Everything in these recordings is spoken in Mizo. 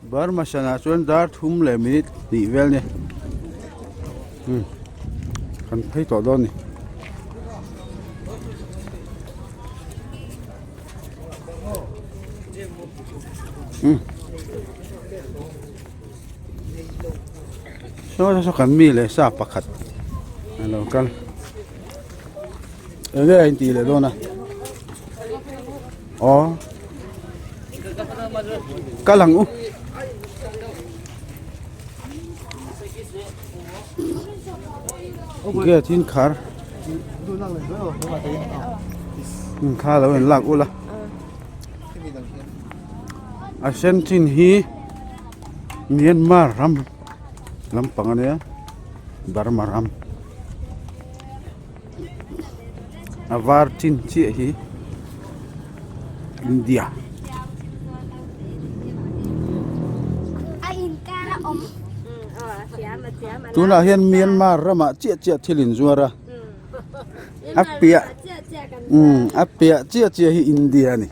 Burma sanah chuan dar thum leh minute hnih vel a ni umm kan phei tawh dawn a ni. Umm saw saw kan mi leh sa pakhat a lo kal enge a intih leh dawn a aw kal ang u gate in khar kha lo in lak ula a sen chin hi Myanmar ram lampang a nia Burma ram a var chin chiah hi India. Tunah hian Myanmar ramah chiah chiah thil inzuar a a piah umm a piah chiah chiah hi India a ni.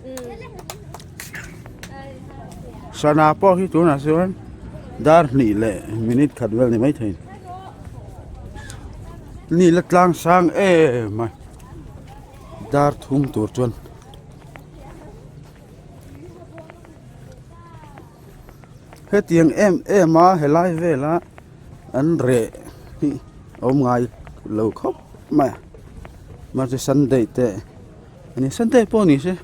Sana pawh hi tunah chuan dar hnih leh minute khat vel ni maithei ni la tlang sang em a dar thum tur chuan. Hetiang em em a helai vela an reh hi a awm ngai lo khawp mai a mahse sunday te a ni sunday pawh ni se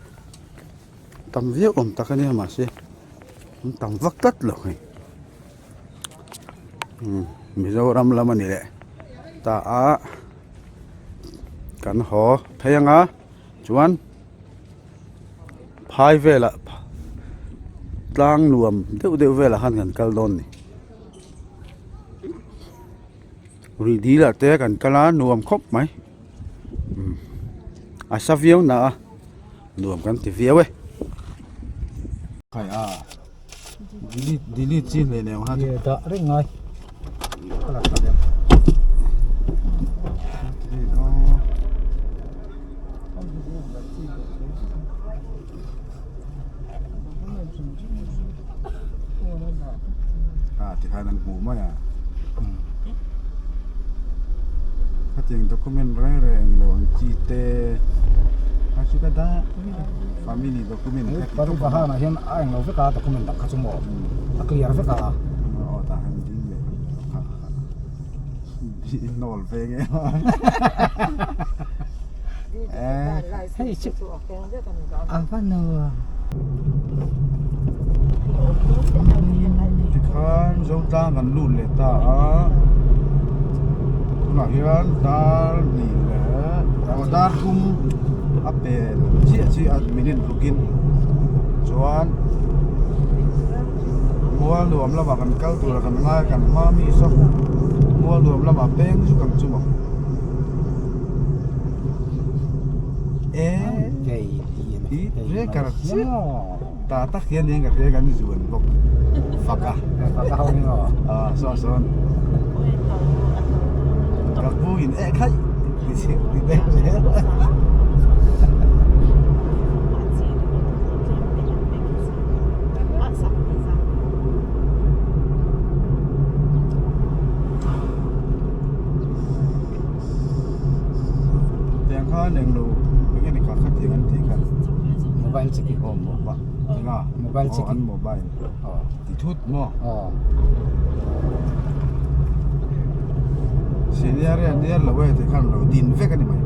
tam viau awm tak a nia mahse an tam vak tlat lo hei umm Mizoram lam a ni leh ta a kan haw phei ang a chuan. Phai velah tlang nuam deuh deuh velah khan kan kal dawn a ni rih dil ah te kan kal a nuam khawp mai umm a sa viau na a nuam kan ti viau e. Delete delete chi hle leh ang kha chu. Dah reng ngai. Ah tikhan an hmuh mai a. Khatiang document reng reng lo ang chi te a chu ka dah family document Hei Parivahan ah hian a englo vek a document dang kha chu maw a clear vek a. Aw tah hian ding leh kha kha in nawl ve nge Hei chu a va nuam. Tikhan Zotlang kan lut leh ta a tunah hian dar hnih leh aw dar thum a pel chiah chiah a minute rukin chuan mual nuam lamah kan kal tur a kan ngai a kan hma mi saw mual nuam lamah peng zuk ang chu maw e hi kar chiah ta tak hian eng ka hria kan zuan bawk fak a ah saw sawn ka pu in eh khaih ti chhip ti deuh zel tiang khan englo enge ni kha khatiang an tih kha mobile checking aw mobile enga mobile aw checking an mobile aw ti thut maw aw senior e nia lo e tih khan lo din vek a ni mai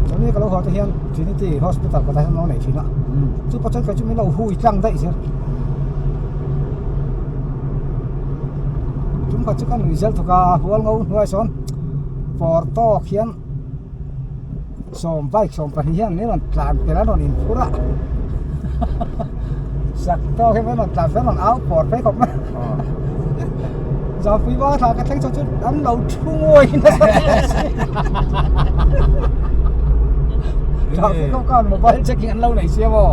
Chuan ka lo haw te hian Trinity Hospital kawtah hian an lo nei thin a chu pawh chuan kei chu min lo hui tlang daih zel tum khat chu ka nui zel thawk a hual ngo hnuai sawn fawr tawk hian sawm bike 12 hian min rawn tlan pel an rawn inphur a sak tawk hian min rawn tlan fel an rawn au pawr phei khawp mai Zangpui vang thla ka thleng chho chu an lo thu ngawi nasa Traffic ho khan mobile checking an lo nei sia maw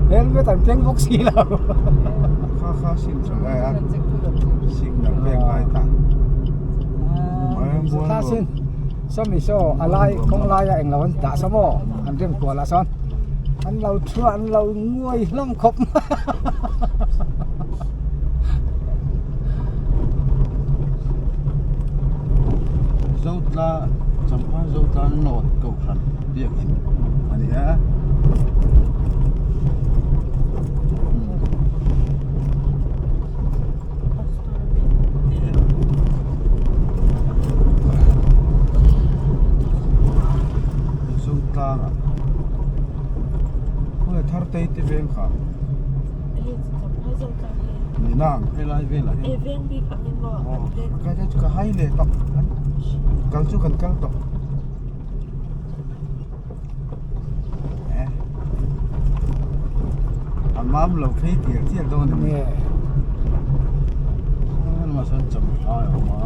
helmet an keng bawk si lo Kha kha sim tha lai a signal pek lai ta Kha sin. Sawmi saw a lai kawng laia englo an dah saw maw an rem kual ah sawn an lo thu a an lo nguai hlawm khawp mai a. Zotla Champhai Zotla North Kohhran biakin a ni a. Zotlang ah khawnge thar te te veng kha ni nang helai velah hian ka hai leh tawh kal chu kan kal tawh. A mam lo phei tial tial dawn a ni. Lamah sawn champhai a awm a.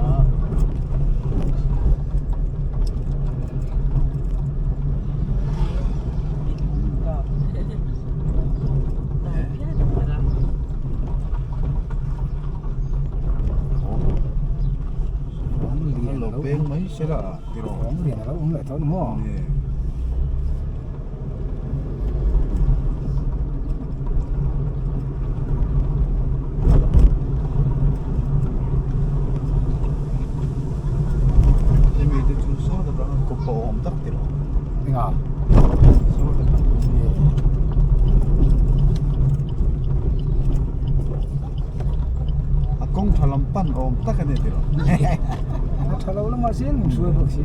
Lo peng mai se la. Awm lian a lo awm leh tawh a ni maw? Hemi te chu saw ta tang kawp pawh awm tak tiraw? Enga? Saw ta tang. A kawng tha lam pan awm tak a ni tiraw? A tha lo lamah sin min hruai bawk si.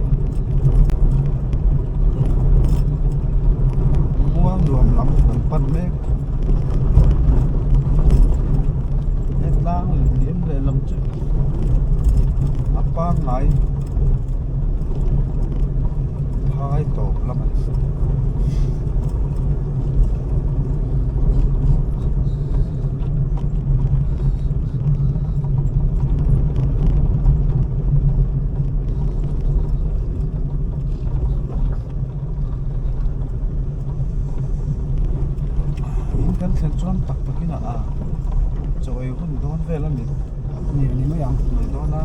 Muang nuam lam kan pan mek. He tlang liam leh lam chu a pangngai phai tawp lam a ni. In kan thlen chuan tak takin a a chaw ei hun dawn vel a ni. Ni a ni mai ang. Ni dawn a.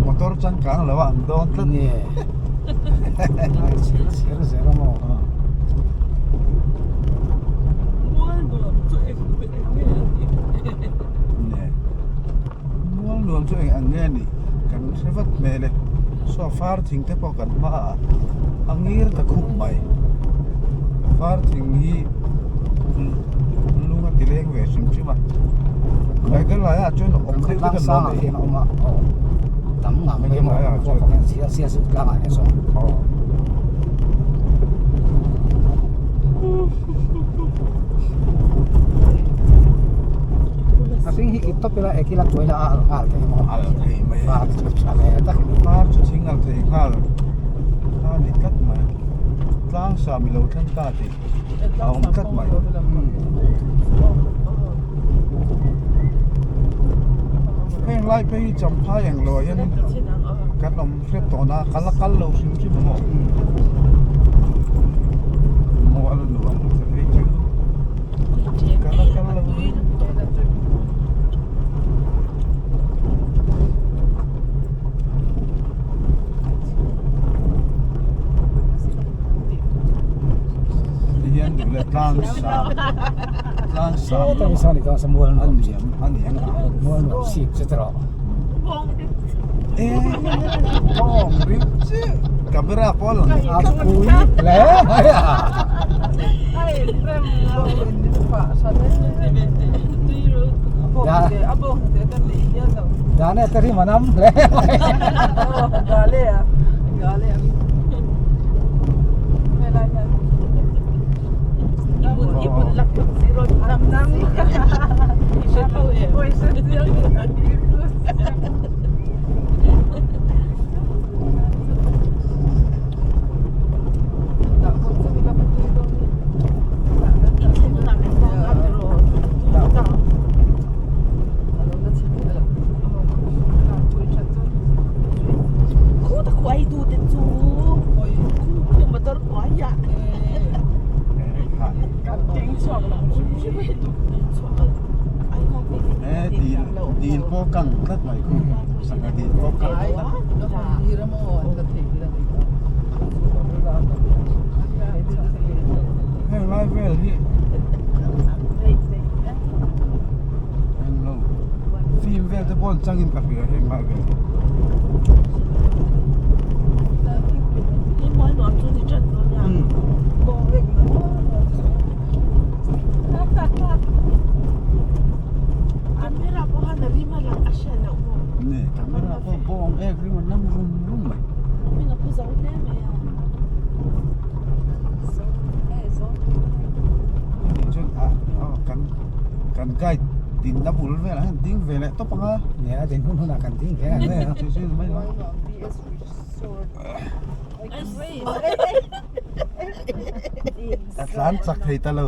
Motor changkang lo a ang dawn tlat. Nge. Chher zel a maw. Nge. Mual nuam chu eng ang nge a nih kan hre vat hmel e. Saw far thing te pawh kan hma ah a ngir ta khup mai. Far thing hi lung a ti leng ve hrim hrim a. Meghalaya ah chuan awm deuh vek an lo nei. Tam ngam mai maw sia sia tlang ah hian sawn. A hring hi kip tawp ila ekila tuai la a al nghal thei maw? Al thei mai a. Var chu tha ve tak a ni. Var chu thing al thei nghal a ni tlat mai. Tlang sa mi lo thleng ta tih a awm tlat mai. Heng lai phei hi Champhai englo ah hian kan awm hrep tawh na ka la kal lo hrim hrim ang aw. Mual nuam te phei chu ka la kal lo. Tihian duh leh tlang sang tlang sang a niam a niam e kawng ring chiah camera pawh a lang tlat mai Dane te rim an am hle mai. Dil pawh kang tlat mai khu sangha dil pawh kang tlat. Heng lai vel hi eng lo film vel te pawh an changin ka hria heng lai vel hi. Nge camera pawh bawng ek ringawt nam rum rum mai. Anih chuan ah aw kan kan guide dinna bul velah hian ding ve leh tawp ang a. Nia din hun hunah kan ding ve ang a. Chu chu mai lo. A tlan chak thei ta lo.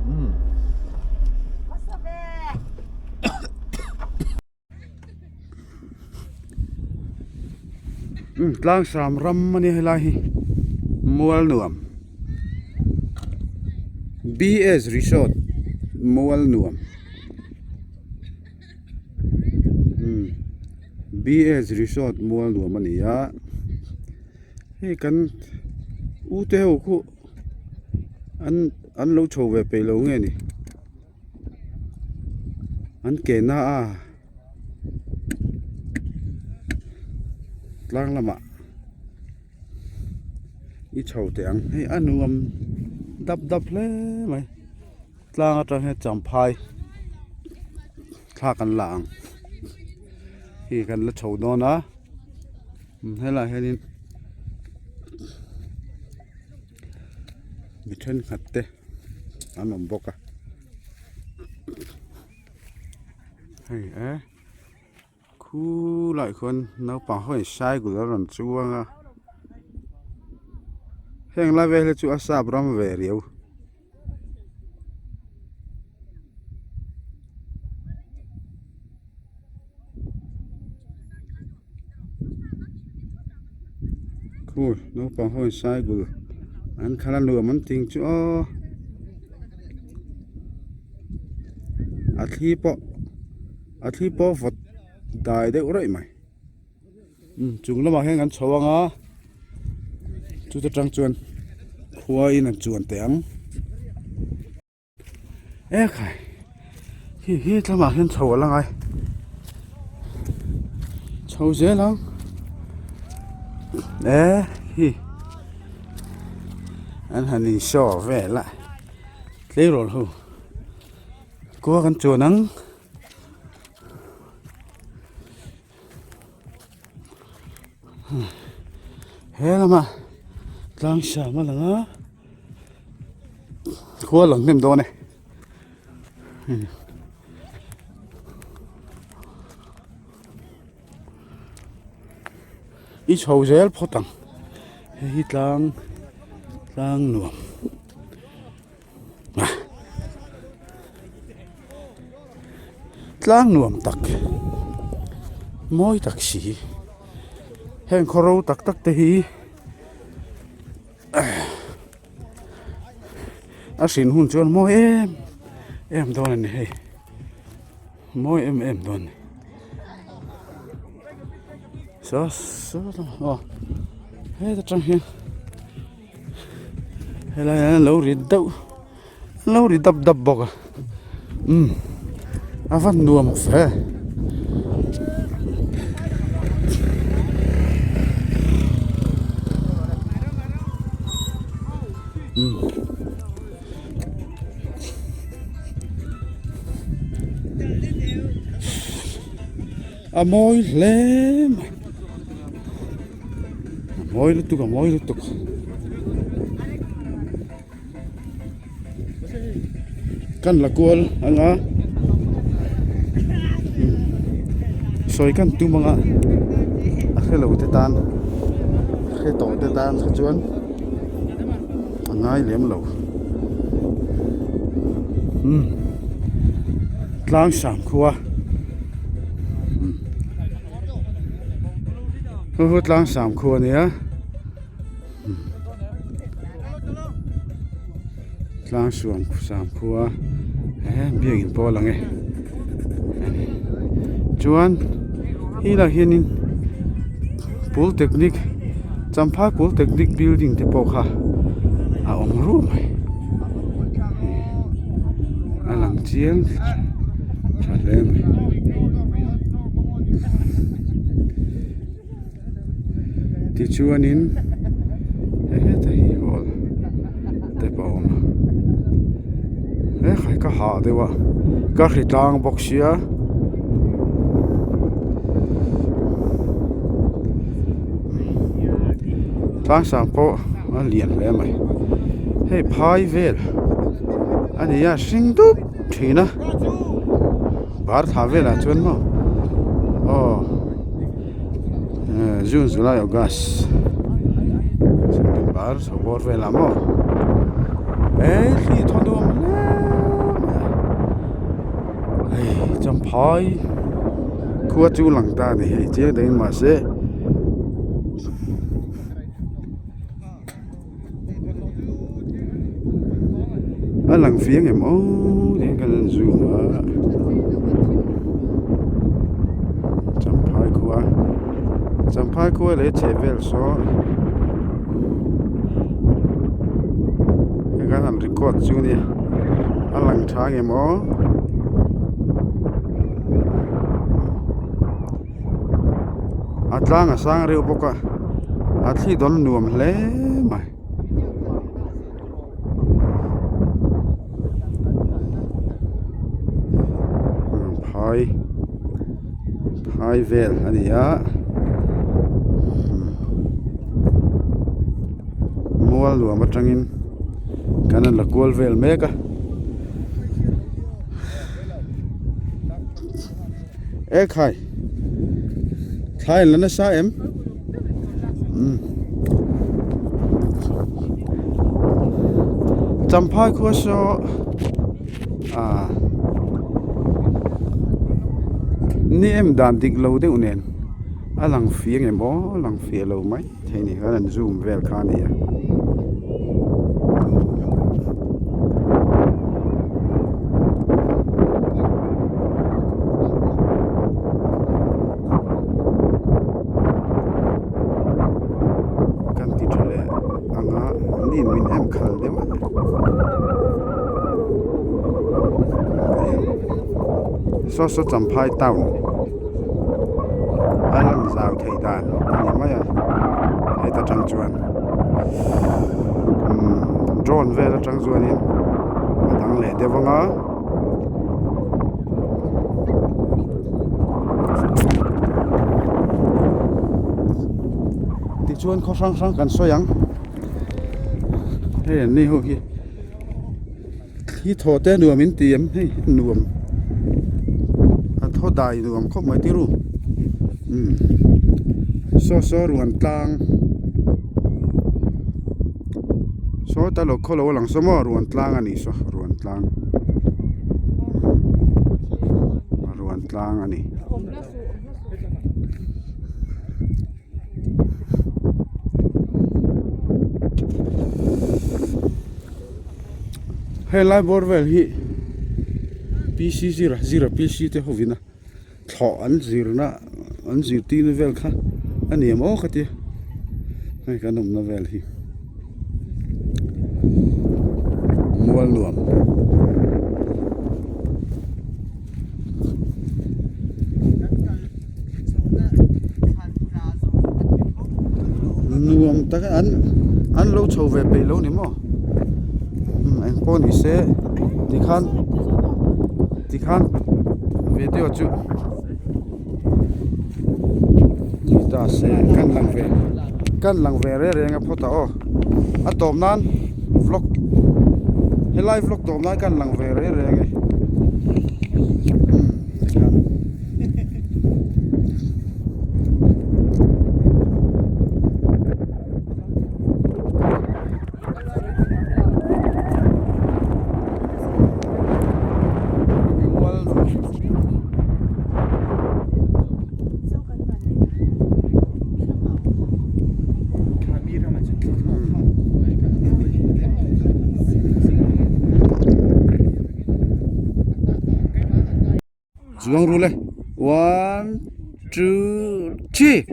Umm. Tlang sam ram a nia helai hi mual nuam B_S resort mual nuam B_S resort mual nuam a ni a hei kan u te ho khu an an lo chho ve peih lo nge ni. An ke na a tlang lamah i chho teh ang hei a nuam dap dap hle mai tlang atang hian champhai thla kan la ang hei kan la chho dawn a helaiah hianin mi thenkhat te. an awm bawk a hei e khulaiah khuan naupang ho in cycle a rawn chuang a heng lai vel hi chu a sap ram ve riau. Khu naupang ho in cycle an khalh a nuam an tih ang chu aw a thli pawh a thli pawh vawt dai deuh raih mai umm chung lamah hian kan chho ang a chuta tang chuan khua in an chuan teh ang. E khai hi hi tlamah hian chho a la ngai chho zel ang e hi an han in show vel a tleirawl ho kua kan chuan ang. He lama tlang siam a lang a khua a lang hnem dawn e i chho zel phawt ang hei hi tlang tlang nuam Tlang nuam tak mawi tak si heng khaw ro tak tak te hi a hrin hun chuan mawi em em dawn a ni hei mawi em em dawn a ni saw saw aw heta tang hian. Helai ah hian lo ri deuh lo ri dap dap bawk a umm a va nuam ve. Umm. A mawi hle mai a mawi lutuk a mawi lutuk. Kan la kual anga sawi kan tum anga a hrelo te tan hre tawh te tan kha chuan a ngai lem lo umm tlang sang khua hu hu tlang sang khua a nia. Tlang suam sam khua he biakin pawh a lang e chuan helaiah hianin polytechnic champhai polytechnic building te pawh kha a awm ruah mai a lang chiang tha hle mai. Tichuanin he heta hi hall te pawh a awm a he khai ka hah deuh a ka hri tlang bawk sia tlang sang pawh a lian hle mai hei phai vel a ni a hring dup thin a bar thla velah chuan maw aw. June July August September chho bawr velah maw he thli thaw nuam hle mai a hei champhai khua chu lang ta a ni hei chiang dangin mahse a lang fiang em aw tiin kan en zoom a champhai khua champhai khua leh chheh vel saw hei kan han record chu nia a lang tha ang em aw. A tlang a sang reuh bawk a a thli dawn nuam hle mai. Phai phai vel a ni a mual nuam atangin kan la kual vel mek a. E khai thlai an la nasa em umm champhai khua saw ah ni em dan dik lo deuh nen a lang fih ang em aw a lang fiah lo mai thei ni khan an zoom vel kha a ni a. Kan ti tha leh ang a ni min em khal deuh a saw saw champhai town a lan zau theih dan a ni mai a heta tang chuan umm drone vel atang chuanin a dang leh deuh ang a. Tichuan khaw hrang hrang kan sawi ang hei an ni ho hi thli thaw te nuam in ti em hei nuam a thaw dai nuam khawp mai tirû umm saw saw ruan tlang saw ta lo khaw lo a lang saw maw ruan tlang a nih saw ruan tlang ruan tlang a ni. Helai bawr vel hi PC zira zira PC te hovin a thlawh an zirna an zirtirna vel kha a ni em aw ka tia hei kan awmna vel hi mual nuam. Nuam tak an an lo chho ve peih lo ni maw eng pawh ni se tikhan tikhan video chu. Mahse kan lang ve kan lang ve reng reng a phawt a aw a tawp nan vlog helai vlog tawp nan kan lang ve reng reng e umm tikhian. Chuang ru le one two three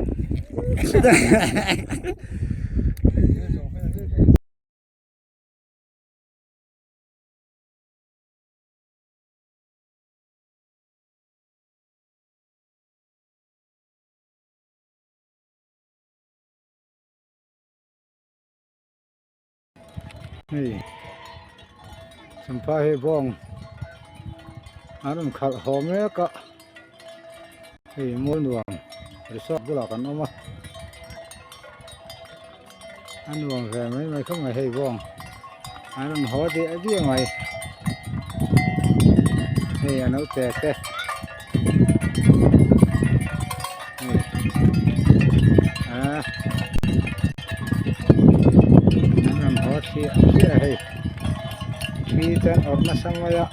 Hei Champhai hei bawng an rawn khalh haw mek a hei mual nuam resort bulah kan awm a a nuam ve mai mai khawp mai hei bawng an rawn haw diah diah mai hei a naute te hei ah. An rawn haw thliah thliah a hei thi te an awrh nasa mai a.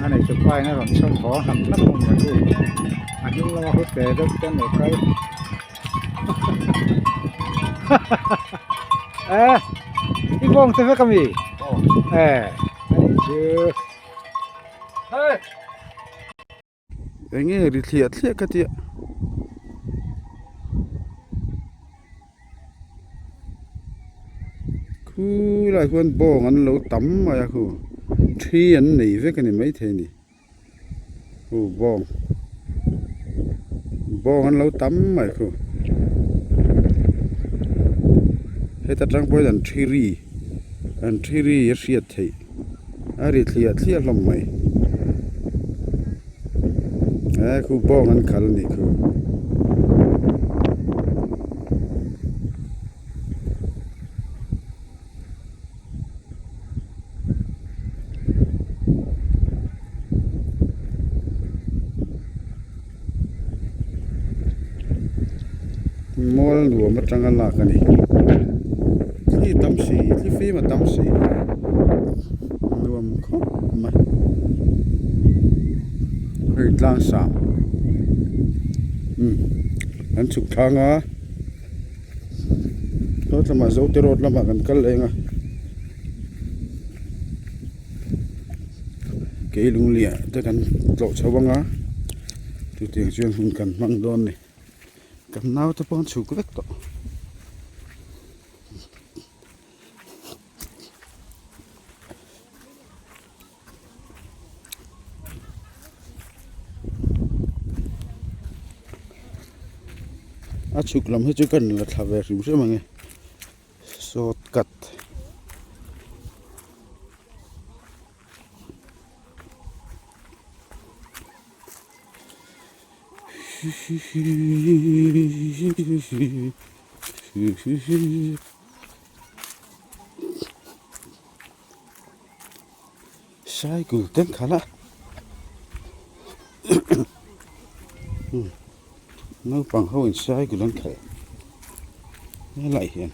A nei chu pa in a rawn chhawm haw hnap hnap a awm a a hnung lama hu te deuh te an lo kal e i bawng te vek ami e a nih chu. Eng nge ri thliah thliah ka tia. Khulai khuan bawng an lo tam mai a khu thi an nei vek a ni maithei a ni khu bawng bawng an lo tam mai khu heta tang pawhin an thi ri an thi ri a hriat theih. A ri thliah thliah hlawm mai. He khu bawng an khal a nih khu. Mual nuam atanga lak a ni. Thli tam si, thli fim a tam si. Nuam khawp mai. Hei tlang sang. Umm an chhuk thlang a. Saw lamah Zote road lamah kan kal leng a. Keilungliah te kan tlawh chho ang a chutiang chuan hun kan hmang dawn a ni kan naute pawh an chhuk vek tawh. A chhuk lam hi chu kan la thla ve hrim hrim ang e. Shortcut. Cycle te an khalh a naupang ho in cycle an khalh helaiah hian.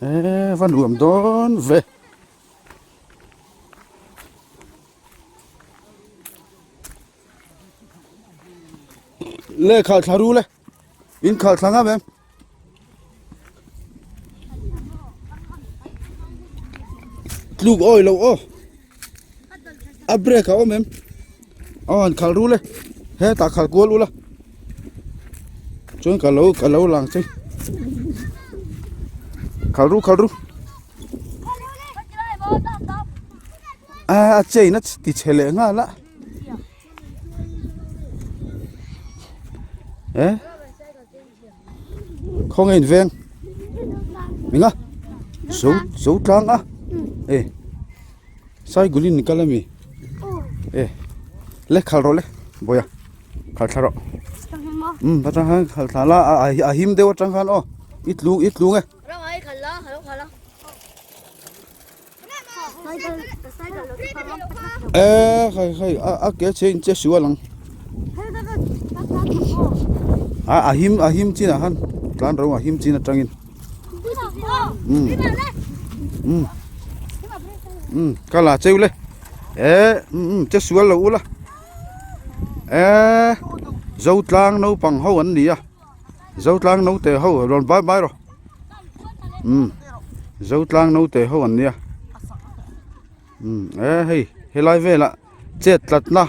Eee va nuam dawn ve. Le khalh thla ru le in khalh thla ngam em tluk awi lo aw a brake a awm em aw han khalh ru le hetah khalh kual ula chuan ka lo ka lo lang che khalh ru khalh ru. A chain a ti chhe leh nghal a eh khawnge in veng eng a zo zo tlang a e saigulin kal ami e le khal rawh le bawia khal thla rawh um atang khan khal thla la a him deuh atang khan aw i tlu i tlu nge. E khai khai a a ke che in che sual ang a a him a him chin ah khan tlan ro a him chin atangin um um um ka la cheu le e um um che sual lo ula e zo tlang naupang ho an ni a. Zotlang naute ho rawn bai bai rawh umm Zotlang naute ho an nia umm e hei helai velah chet tlatna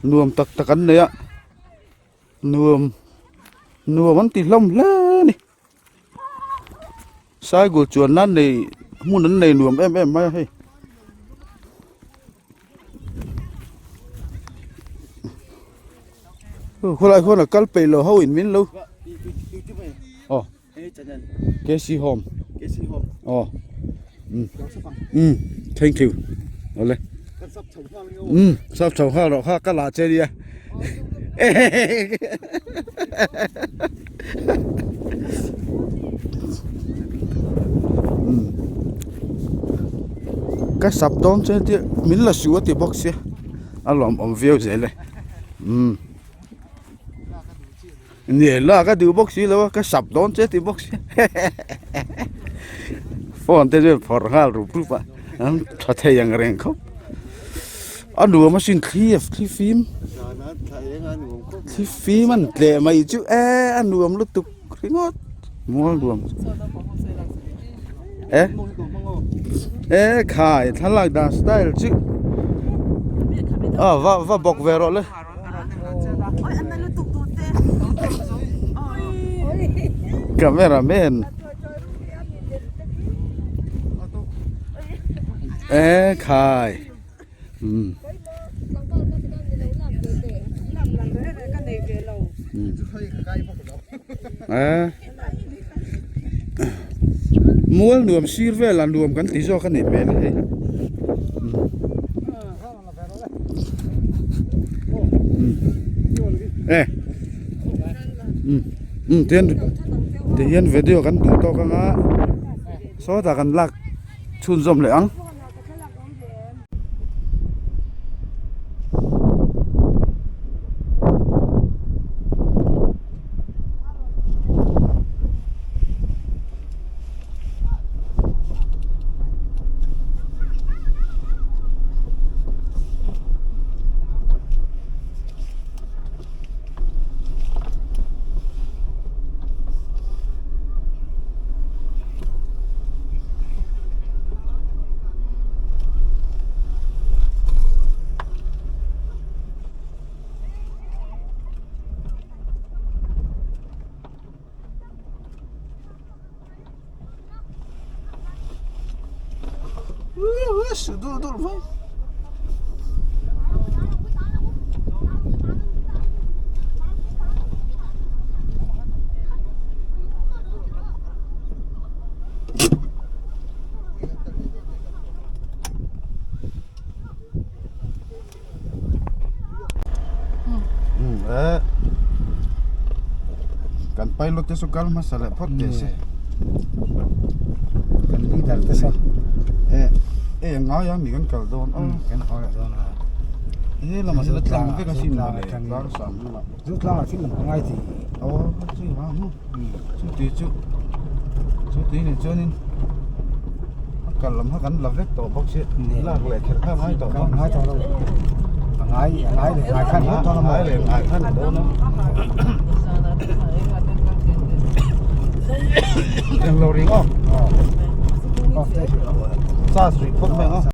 nuam tak tak an nei a nuam nuam an ti hlawm hle a ni saigul chuan nan nei hmun an nei nuam em em mai a hei. Khawlai khawn a kal peih loh ho in min lo aw KC home aw um um thank you awle um sap chho nghal rawh kha ka lah che nia ka sap dawn che tia min la su a ti bawk sia a lawmawm viau zel e umm ni lak a duh bawk si lo a ka sap dawn che ti bawk sia phone te chu phawrh nghal rup rup a an tha thei ang reng khawp a nuam asin thli a thli fim thli fim an tleh mai chu e a nuam lutuk ringawt mual nuam e e khai thlalak dan style chu a va va bawk ve rawh le. Camera man e khai um e mual nuam sir vel a nuam kan ti zawk a nih hmel hei. E um tihian tihian video kan duh tawk anga sawtah kan lak chhunzawm leh ang. Kan pilot te chu kal hmasa leh phawt teh se kan leader te saw e e ngai a mi kan kal dawn a kan haw leh dawn a he lamah chuan tlang vek a sin mawle tlang sang lamah chu tlangah thil lam ngai tih aw chu ha hu chu tui chu chu tui nen chuanin a kal lam kha kan la vek tawh bawk sia lak leh kher kha ngai tawh bawk ngai tawh lo a ngai a ngai leh ngai khan hawt dawn a maw ngai leh ngai khan dawn a englo ring aw aw charge rih phawt mai ang aw.